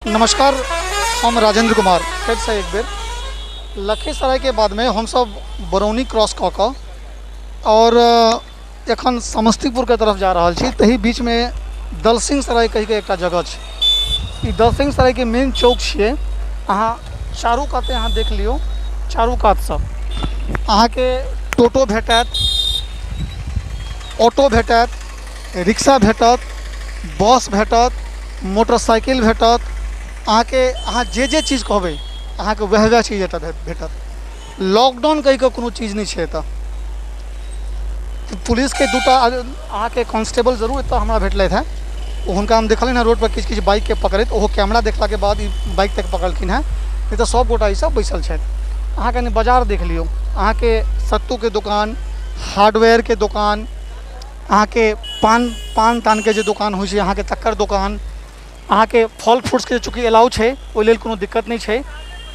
नमस्कार, हम राजेंद्र कुमार। फेरसँ एक बेर लखीसरायके बादमे हमसभ बरौनी क्रॉस कऽ कऽ आओर एखन समस्तीपुरके तरफ जा रहल छी। तही बीचमे दलसिंह सराय कहिके एकटा जगह छै। ई दलसिंह सरायके मेन चौक छियै। अहाँ चारू काते अहाँ देख लियौ, चारू कातसँ अहाँके टोटो भेटत, ऑटो भेटत, रिक्शा भेटत, बस भेटत, मोटरसाइकिल भेटत। अहाँके अहाँ जे जे चीज कहबै, अहाँके वएह वएह चीज एतऽ भेटत। लॉकडाउन कहिकऽ कोनो चीज नहि छै एतऽ। पुलिसके दूटा अहाँके कांस्टेबल जरूर एतऽ हमरा भेटलथि हेँ। ओ हुनका हम देखलियनि हेँ रोडपर किछु किछु बाइकके पकड़ैत। ओहो कैमरा देखलाके बाद ई बाइक तक पकड़लखिन हेँ, नहि तऽ सभ गोटा ईसभ बैसल छथि। अहाँ कनि बाजार देख लियौ। अहाँके सत्तूके दोकान, हार्डवेयरके दोकान, अहाँके पान पान तानके जे दोकान होइ छै अहाँके, तकर दोकान, अहाँके फल फ्रूट्सके चूँकि अलाउ छै, ओहि लेल कोनो दिक्कत नहि छै,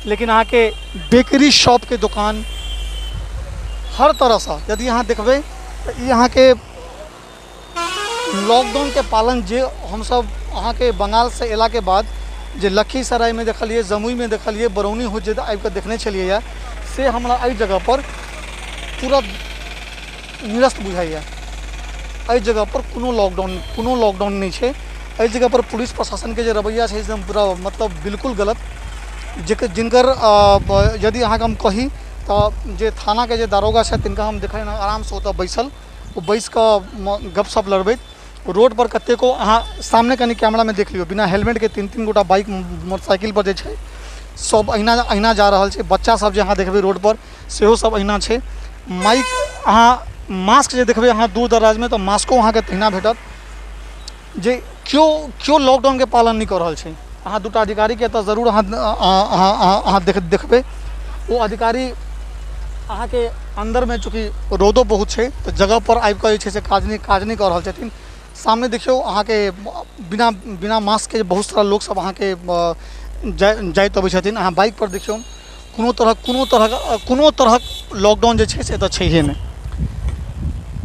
लेकिन अहाँके बेकरी शॉपके दोकान, हर तरहसँ यदि अहाँ देखबै तऽ ई अहाँके लॉकडाउनके पालन जे हमसभ अहाँके बंगालसँ अयलाके बाद जे लखीसरायमे देखलियै, जमुईमे देखलियै, बरौनी होइत जे आबिकऽ देखने छलियै, से हमरा एहि जगहपर पूरा निरस्त बुझाइए। एहि जगहपर कोनो लॉकडाउन नहि छै। एहि जगहपर पुलिस प्रशासनके जे रवैया छै से पूरा मतलब बिल्कुल गलत। जेकर जिनकर यदि अहाँके हम कही तऽ जे थानाके जे दारोगा छथि, तिनका हम देखलियनि आरामसँ ओतऽ बैसल, ओ बैसि कऽ गपशप लड़बैत रोडपर। कतेको अहाँ सामने कनि कैमरामे देख लियौ, बिना हेलमेटके तीन तीन गोटा बाइक मोटरसाइकिलपर जे छै सब अहिना अहिना जा रहल छै। बच्चा सब जे अहाँ देखबै रोडपर, सेहो सब अहिना छै। माइक अहाँ मास्क जे देखबै अहाँ दूर दराजमे, तऽ मास्को अहाँके तहिना भेटत जे केओ केओ लॉकडाउनके पालन नहि कऽ रहल छै। अहाँ दूटा अधिकारीके एतऽ जरूर अहाँ अहाँ अहाँ अहाँ देखबै। ओ अधिकारी अहाँके अन्दरमे, चूँकि रौदो बहुत छै, तऽ जगहपर आबिकऽ जे छै से काज नहि कऽ रहल छथिन। सामने देखियौ, अहाँके बिना बिना मास्कके बहुत सारा लोकसभ अहाँके जाइत अबै छथिन। अहाँ बाइकपर देखियौ, कोनो तरहक लॉकडाउन जे छै से एतऽ छैहे नहि।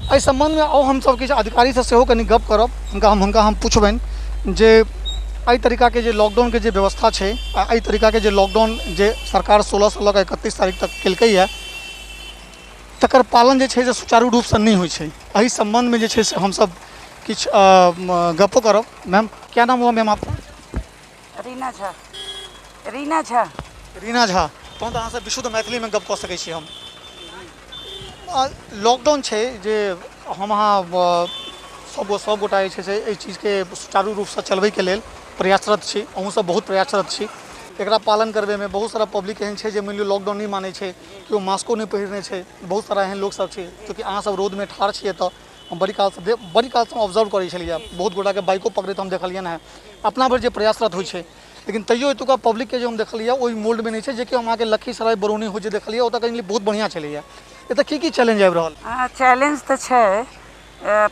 एहि सम्बन्धमे आउ हमसभ किछु अधिकारीसँ सेहो कनि गप करब। हुनका हम पुछबनि जे एहि तरीकाके जे लॉकडाउनके जे व्यवस्था छै आ एहि तरीकाके जे लॉकडाउन जे सरकार 16सँ लऽ कऽ 31 तारीख तक केलकैए, तकर पालन जे छै से सुचारू रूपसँ नहि होइ छै। एहि सम्बन्धमे जे छै से हमसभ किछु गपो करब। मैम, क्या नाम हुआ मैम आपका? रीना झा, रीना झा। रीना झा। तहन तऽ अहाँसँ विशुद्ध मैथिलीमे गप कऽ सकै छी हम। लॉकडाउन छै जे हम अहाँ सब सब गोटा जे छै से एहि चीजके सुचारू रूपसँ चलबैके लेल प्रयासरत छी। अहूँसभ बहुत प्रयासरत छी एकरा पालन करबैमे। बहुत सारा पब्लिक एहन छै जे मानि लियौ लॉकडाउन नहि मानै छै, केओ मास्को नहि पहिरने छै। बहुत सारा एहन लोकसभ छै। चूँकि अहाँसभ रौदमे ठाढ़ छियै, तऽ हम बड़ी कालसँ ऑब्जर्व करै छलियै, बहुत गोटाके बाइको पकड़ैत हम देखलियनि हेँ। अपना भरि जे प्रयासरत होइ छै, लेकिन तैयो एतुका पब्लिकके जे हम देखलियै, ओहि मोल्डमे नहि छै जेकि हम अहाँके लखीसराय, बरौनी हो जे देखलियै। ओतऽ कनि बहुत बढ़िआँ छलैए। एतऽ की की चैलेंज आबि रहल? चैलेंज तऽ छै,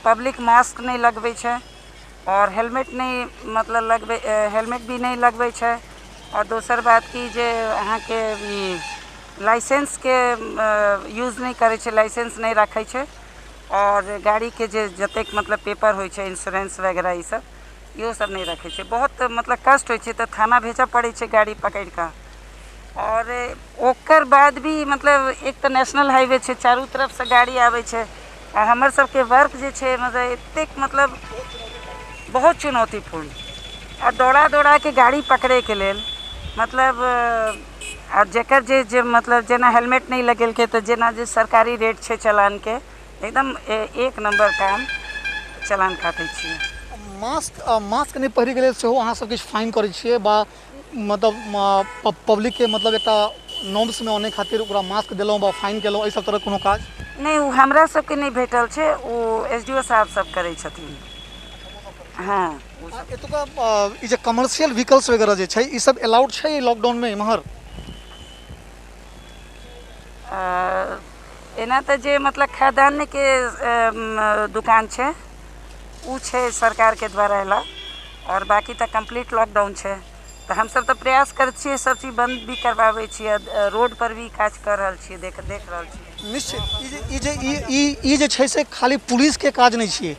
पब्लिक मास्क नहि लगबै छै आओर हेलमेट नहि मतलब लगबै, हेलमेट भी नहि लगबै छै। आओर दोसर बात कि जे अहाँके ई लाइसेंसके यूज नहि करै छै, लाइसेंस नहि राखै छै आओर गाड़ीके जे जतेक मतलब पेपर होइ छै, इन्श्योरेंस वगैरह, ई सब, इहो सब नहि रखै छै। बहुत मतलब कष्ट होइ छै, तऽ थाना भेजऽ पड़ै छै गाड़ी पकड़ि कऽ। आओर ओकर बाद भी मतलब एक तऽ नेशनल हाईवे छै, चारू तरफसँ गाड़ी आबै छै आ हमर सबके वर्क जे छै मतलब एतेक मतलब बहुत चुनौतीपूर्ण आ दौड़ा दौड़ाके गाड़ी पकड़ैके लेल मतलब आ जकर जे जे मतलब जेना हेलमेट नहि लगेलकै, तऽ जेना जे सरकारी रेट छै चलानके, एकदम एक नम्बर काम चलान काटै छियै। मास्क मास्क नहि पहिरैके लेल सेहो अहाँ सब किछु फाइन करै छियै बा मतलब पब्लिकके मतलब एकटा नॉर्म्समे अनै खातिर ओकरा मास्क देलहुँ बा फाइन केलहुँ, एहि सब तरहक कोनो काज? नहि, ओ हमरा सबके नहि भेटल छै। ओ एस डी ओ साहब सब करै छथिन, हँ। एतुका ई जे कमर्शियल व्हीकल्स वगैरह जे छै, ई सब अलाउड छै लॉकडाउनमे एम्हर? एना तऽ जे मतलब खाद्यान्नके दुकान छै, ओ छै सरकारके द्वारा एला आओर बाँकी तऽ कम्प्लीट लॉकडाउन छै। तऽ हमसब तऽ प्रयास करै छियै, सब चीज बन्द भी करबाबै छियै, रोड पर भी काज कऽ रहल छियै, देख देख रहल छियै। निश्चित, ई जे ई जे ई ई ई जे छै से खाली पुलिसके काज नहि छियै।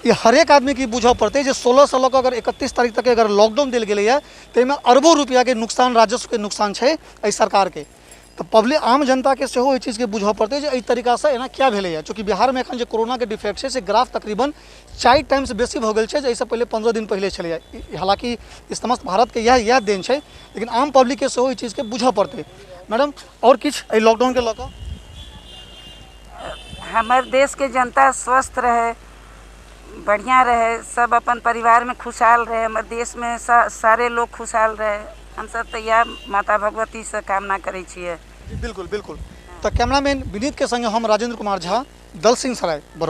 ई हरेक आदमीके ई बुझऽ पड़तै जे 16सँ लऽ कऽ अगर 31 तारीख तक अगर लॉकडाउन देल गेलैए तऽ एहिमे अरबो रुपैआके नुकसान, राजस्वके नुकसान छै एहि सरकारके। तऽ पब्लिक, आम जनताके सेहो एहि चीजके बुझऽ पड़तै जे एहि तरीकासँ एना किया भेलैए। चूँकि बिहारमे एखन जे कोरोनाके डिफेक्ट छै से ग्राफ तकरीबन 4 टाइम्स बेसी भऽ गेल छै जे एहिसँ पहिले 15 दिन पहिले छलैए। हालाँकि ई समस्त भारतके इएह इएह देन छै, लेकिन आम पब्लिकके सेहो एहि चीजके बुझऽ पड़तै। मैडम, आओर किछु एहि लॉकडाउनके लऽ कऽ? हमर देशके जनता स्वस्थ रहै, बढ़िआँ रहै, सब अपन परिवारमे खुशहाल रहै, हमर देशमे सारे लोग खुशहाल रहै। हमसब तऽ इएह माता भगवतीसँ कामना करै छियै। जी बिल्कुल बिल्कुल। तऽ कैमरामैन विनीतके संगे हम राजेंद्र कुमार झा, दलसिंहसराय, बरौनी।